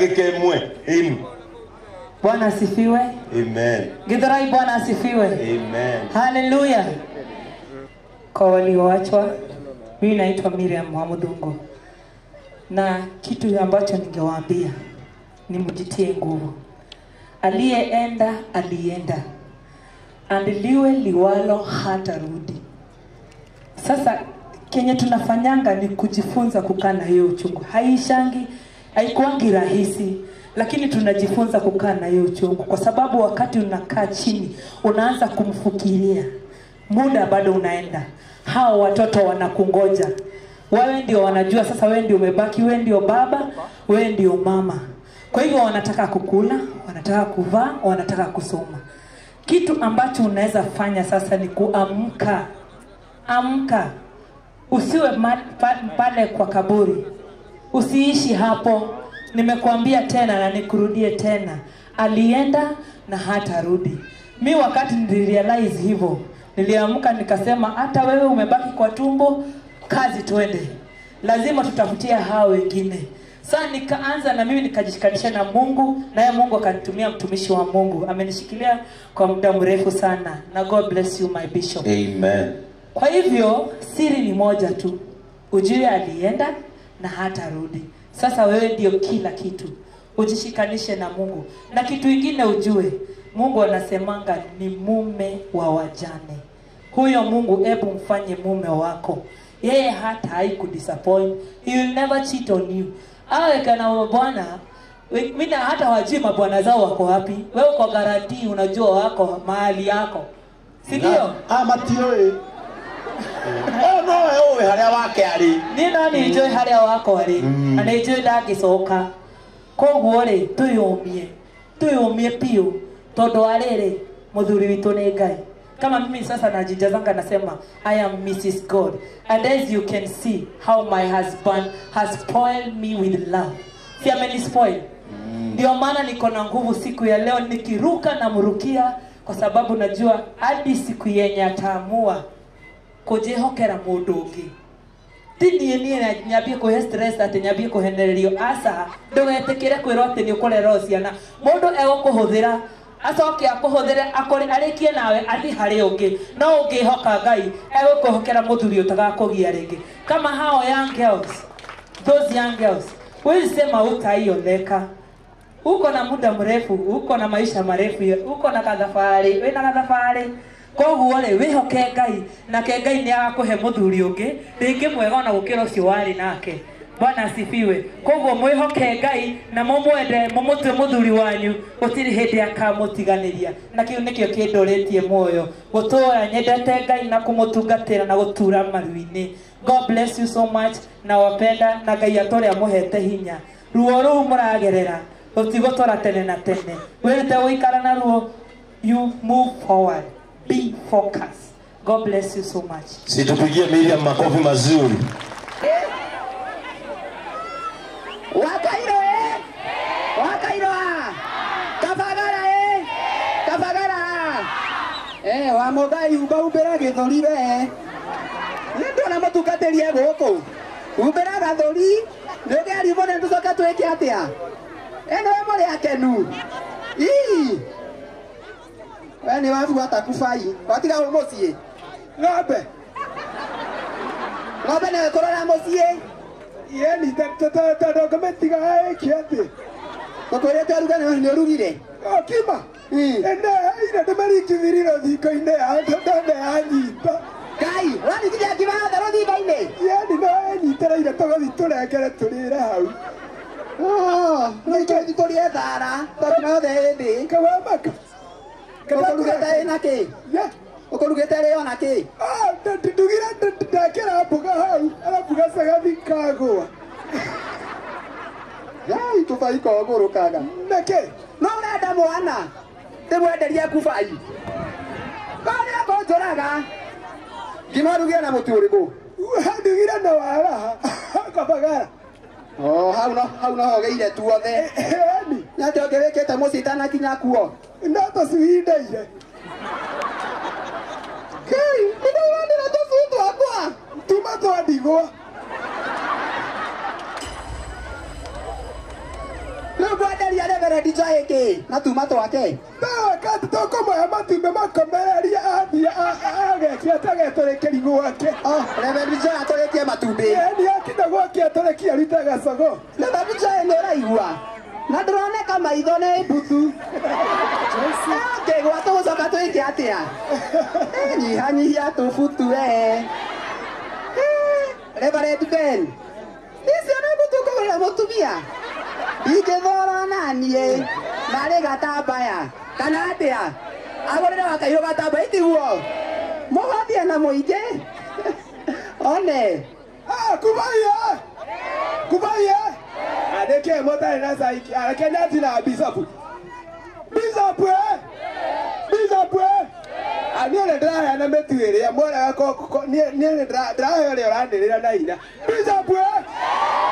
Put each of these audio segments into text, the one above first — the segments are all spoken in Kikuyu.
Ndagika ĩmwe. Amen. Bwana asifiwe. Amen. Githurai, Bwana asifiwe. Amen. Haleluya. Kwa walioachwa, mimi naitwa Miriam Mwamudungo, na kitu ambacho ningewaambia ni mjitie nguvu. Aliyeenda alienda, and liwe liwalo hatarudi. Sasa kenye tunafanyanga ni kujifunza kukaa na hiyo uchungu. Haishangi, haikuangi rahisi, lakini tunajifunza kukaa na hiyo uchungu, kwa sababu wakati unakaa chini unaanza kumfikiria, muda bado unaenda, hao watoto wanakungoja. Wewe ndio wanajua sasa, wewe ndio umebaki, wewe ndio baba, wewe ndio mama. Kwa hivyo wanataka kukula, wanataka kuvaa, wanataka kusoma. Kitu ambacho unaweza fanya sasa ni kuamka. Amka. Usiwe pale kwa kaburi. Usiishi hapo. Nimekuambia tena na nikurudie tena. Alienda na hatarudi. Mi wakati nilirealize hivyo, niliamka nikasema hata wewe umebaki kwa tumbo, kazi tuende. Lazima tutafutie hao wengine. Sasa nikaanza na mimi nikajishikanisha na Mungu, naye Mungu akanitumia mtumishi wa Mungu. Amenishikilia kwa muda mrefu sana. Na God bless you my bishop. Amen. Kwa hivyo siri ni moja tu. Ujue alienda na hatarudi. Sasa wewe ndio kila kitu. Ujishikanishe na Mungu. Na kitu kingine ujue, Mungu anasemanga ni mume wa wajane. Huyo Mungu ebu mfanye mume wako. Yeye hata haikudisappoint. He will never cheat on you. Awe kana bwana, mimi hata wajui mabwana zao wako wapi. Wewe uko guarantee unajua wako mahali yako. Si ndio? Ah, matioe. Oh no, wewe haria wake ari. Ni nani njoi haria wako ari? Na ni njoi ndagicoka. Koguo ri tuyumie. Tuyumie piu tondu ariri muthuri witu ni Ngai. Kama mimi sasa najijazanga nasema I am Mrs. God, and as you can see how my husband has spoiled me with love. Si amenispoil. Ndio maana niko na nguvu siku ya leo nikiruka na mrukia, kwa sababu najua hadi siku yenye ataamua kujihokera mundu ungi. Ti nie nie nyambie kuhe stress ati nyambie kuhenererio, aca ndugetikire kwirwo ati ni ukurera ciana. Mundu egukuhuthira acoke akuhuthire akore arikie nawe athi hari ungi, no ungihoka Ngai egukuhokera muthuri utagakugia ringi. Kama hao young girls, those young girls, wewe sema utaioleka. Uko na muda mrefu, uko na maisha marefu, uko na kathafari, wina kathafari. Koguo ri wihoke Ngai, nake Ngai ni agakuhe muthuri ungi ringi mwega ona gukira ucio wari nake. Bwana asifiwe. Koguo mwihoke Ngai na mumwende, mumutue muthuri wanyu, gutiri hindi akamutiganiria. Na kiu nikio kinduritie moyo gutura nyendete Ngai na kumutungatira na gutura maru-ini. God bless you so much, na wapenda na Ngai atore amuhete hinya. Ruo ruu muragerera rutigutora tene na tene. Wirute guikara na ruo, you move forward. Be focused. God bless you so much. Situpigie Miriam makofi mazuri. Wakairo Wakairo Kabagara Kabagara wa mugai umbera githuri we. Nĩ ndona mũtungatĩri gũkũ. Umbera gathuri nĩ ũngĩaria mũno tũcoke twĩke atĩa? Ĩno mũrĩ akenu. Ii. We nĩ wabuata kubai. Watiga mũciĩ. Ng'ombe. Ng'ombe nĩ ĩkũrora mũciĩ. Yeni tondũ ngĩmĩtiga ĩke atĩ. Tũkwĩrĩte ũruge nĩ ũrugire. Kima. Ene ira ndĩmaringithĩrie rũthingo-inĩ ndona yanyita. Ngai, ũranyitithia ngima yothe rũthingo-inĩ? Yeni no ĩnyitĩrĩire tũgũthiĩ tũrengere tũrĩre hau. Rĩu tũgũthiĩ tũrĩe thara tondũ ngima yothe ĩ thĩ. Kawamaka. Ũkũrugĩte ĩna kĩ? Ũkũrugĩte ĩrĩ ona kĩ? Ndugire ndekĩra mboga hau arabu gacagathi kagũa. Ngai tũbai kogũrũkaga. Nĩkĩ? No ũrenda mwana ndĩmwenderie kubai. Korwo nĩekũnjũraga. Ngima ũrugire na mũtu ũrĩkũ? Ndugire na waraha Kabagara. Oh, hau no hau no hogeire tuothe. Ĩni. Nĩ atĩa ũngĩ wĩkĩte mũciĩ itanakinya kuo? No tũcuindeire. Ngai, nĩndĩronire tũcui twakwa. Tuma twandigwo. Rĩu Reverend Joy kĩ na tuma twake. Wakati tũkũmũhe matumbĩ makomereria athiĩ agekia tagetũrĩkĩri gwake. Reverend Joy atũrĩkie matumbĩ. Nĩ akinya gwake atũrĩkie arute gacogo. Reverend Joy nĩ ũraigua na ndĩroneka maitho nĩ mbuthu. Ngĩgwa tũgũcoka twĩke atĩa? Nyihanyihia tũbutu we. Reverend Ben, icio nĩ mbuthu kũgũrĩra mũtumia? Ingĩthora naniĩ marĩ gatambaya kana atĩa? Agũrĩre wakairũ gatambaya itiguo? Mũgathiĩ na mũingĩ one. Kubaiye kubaiye adeke motari na saiki areke nyati na bishop bishop bishop niĩ nĩ ndĩraheana mĩtu ĩrĩa mwonaga niĩ nĩ ndĩrahe ũrĩa ũranĩrĩra na hinya. Bishop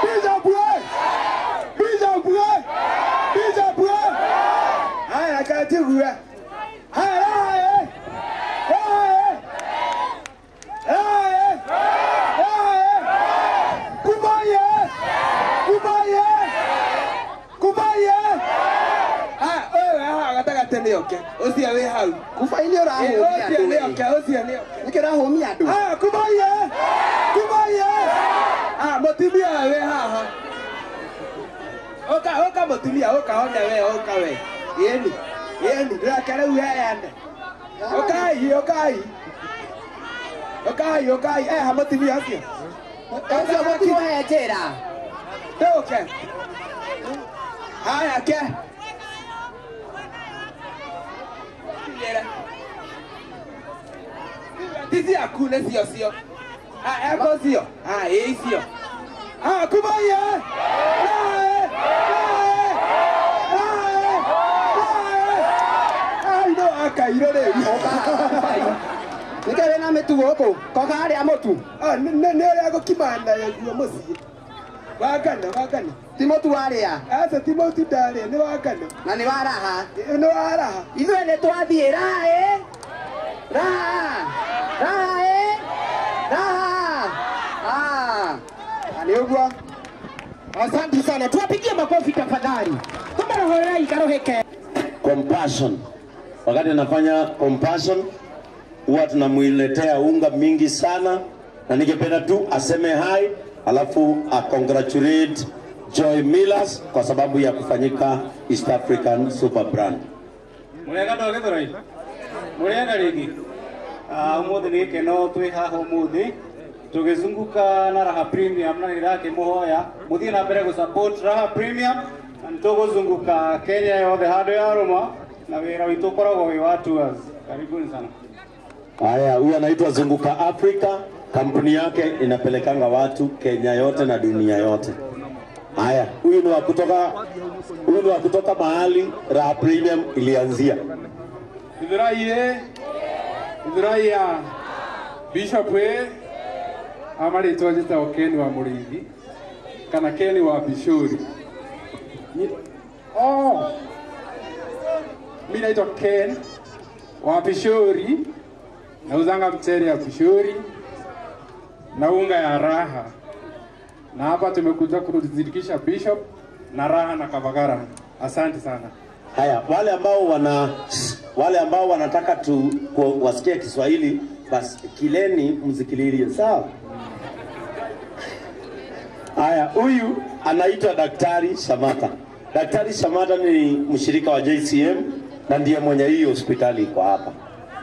bishop bishop bishop haya reke njigue. Haya haya haya haya haya kubaye kubaye kubaye. Ah wewe haha gatagatĩ nĩ oke ũcio wĩ hau kubai nĩ ũrahũmia andũ. Nĩ oke ũcio nĩ oke. Nĩkĩ ũrahũmia andũ? Ah kubaye kubaye. Ah mũtumia wĩ haha. Oka oka mũtumia oka one we oka we. Yeni yeni ndĩrake rĩu heane. Okai okai okai okai eha mũtumia ũcio. Ũcio mũtimũhe njĩra. Ndũke. Haya ke. Ti ciaku nĩ cio cio. Ah eko cio. Ah ĩ icio. Ah kubaye. Ai no akairo rĩu. Nĩkĩ wĩna mĩtu gũkũ? Koka harĩa mũtu. Ah nĩ ũrĩa ngũkima naguo mũciĩ. Wa ngano wa ngano. Ti mũtu warĩa? Aca ti mũtu ndarĩa nĩ wa ngano. Na nĩ wa raha? Nĩ wa raha. Ithuĩ nĩ twathiĩ raha ĩ. Raha. Raha ĩ. Raha. Ah. Nĩ ũguo. Asante sana. Tuwapigie makofi tafadhali. Tumarohorai karoheke. Compassion. Wakati anafanya compassion huwa tunamuiletea unga mingi sana, na ningependa tu aseme hi alafu a congratulate Joy Millers kwa sababu ya kufanyika East African Super Brand. Murega ndo githurai. Murega ringi. Umuthi ni gikeno twi haha umuthi tugizunguka na Raha Premium na nĩndakĩmũhoya mũthiĩ na mbere gũ-support Raha Premium na nĩtũgũzunguka Kenya yothe handũ ya rũma na wĩra witũ ũkoragwo wĩ wa tours. Karibuni sana. Haya, huyu anaitwa Zunguka Africa, kampuni yake inapelekanga watu Kenya yote na dunia yote. Haya, huyu ni wa kutoka mahali Raha Premium ilianzia. Ithurai ya Bishop we amarĩtwa njĩtagwo Ken wa Mũrĩithi kana Ken wa Bishuri. Oh, mimi naitwa Ken wa Bishuri, nauzanga mchele ya Bishuri na unga ya Raha, na hapa tumekuja kuzidikisha Bishop na Raha na Kavagara. Asante sana. Haya, wale ambao wanataka tu wasikie Kiswahili basi kileni mzikililie, sawa? Haya, huyu anaitwa Daktari Shamata. Daktari Shamata ni mshirika wa JCM na ndiye mwenye hii hospitali iko hapa.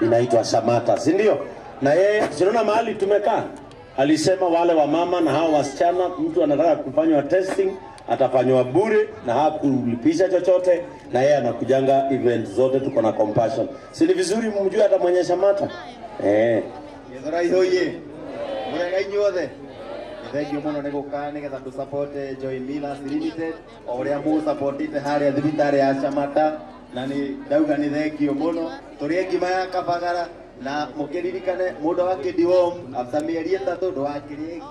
Inaitwa Shamata, si ndio? Na yeye tunaona mahali tumekaa. Alisema wale wa mama na hao wasichana, mtu anataka kufanywa testing atafanywa bure na hakulipisha chochote, na yeye anakujanga event zote, tuko na compassion. Si ni vizuri mjue hata mwenye Shamata? Eh. Githurai hoye. Murega inyuothe. Thank you muno nĩ gũka nĩgetha tũ support Joy Millers Limited o ũrĩa mũ supportite harĩa thibitarĩ ya Shamata, na nĩ ndauga nĩ thank you mũno. Tũrĩe ngima ya Kabagara na mũkĩririkane mũndũ akĩdeworm after mĩeri 3 ndũgakĩrĩe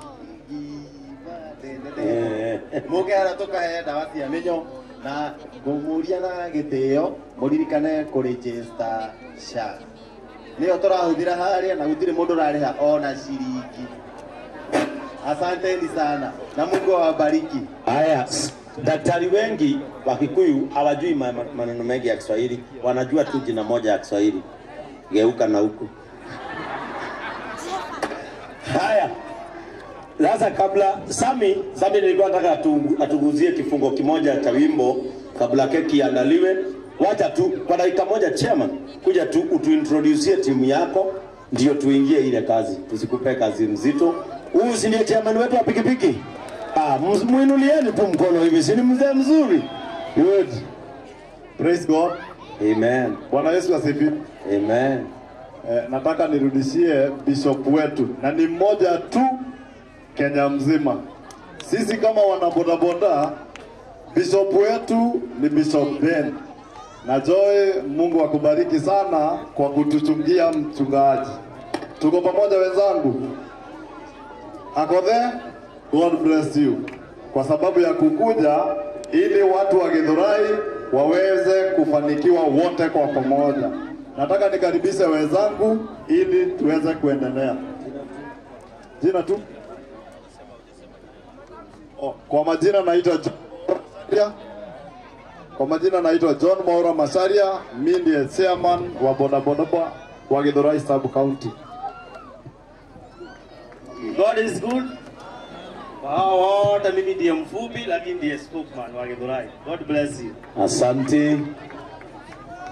ngima ndende. Mũke harĩa tũkahe ndawa cia mĩnyoo na ngũmũria na gĩtĩo mũririkane kũregister SHA. Nĩyo tũrahũthĩra harĩa na gũtirĩ mũndũ ũrarĩha ona ciringi. Asanteni sana na Mungu awabariki. Haya, Daktari wengi wa Kikuyu hawajui maneno mengi ya Kiswahili, wanajua tu jina moja ya Kiswahili. Geuka na huku. Haya. Sasa kabla Sami nilikuwa nataka atuguzie kifungo kimoja cha wimbo kabla keki iandaliwe. Wacha tu kwa dakika moja, chairman, kuja tu utuintroduce timu yako ndio tuingie ile kazi. Tusikupe kazi mzito. Huyu si ndiye chairman wetu wa pikipiki? Ah, muinulieni tu mkono hivi, si ni mzee mzuri? Good. Praise God. Amen. Bwana Yesu asifiwe. Amen. Nataka nirudishie bishop wetu, na ni mmoja tu Kenya mzima. Sisi kama wanabodaboda, bishop wetu ni Bishop Ben. Na Joy, Mungu akubariki sana kwa kutuchungia mchungaji. Tuko pamoja wenzangu. Akothe, God bless you. Kwa sababu ya kukuja ili watu wa Githurai waweze kufanikiwa wote kwa pamoja. Nataka nikaribishe wenzangu ili tuweze kuendelea. Jina tu. Oh, kwa majina naitwa John. Kwa majina naitwa John Maura Macharia, mimi ndiye chairman wa bodaboda wa Githurai Sub County. God is good. Wao wote, mimi ndiye mfupi lakini ndiye spokesman wa Githurai. God bless you. Asante.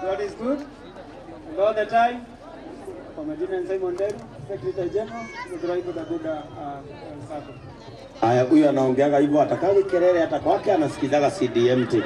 God is good. And all the time. Kwa majina ni Simon Nderu, Secretary General, Githurai Bodaboda Sacco. Haya, huyu anaongeaga hivyo atakawi kelele hata kwake anasikizaga CDMT.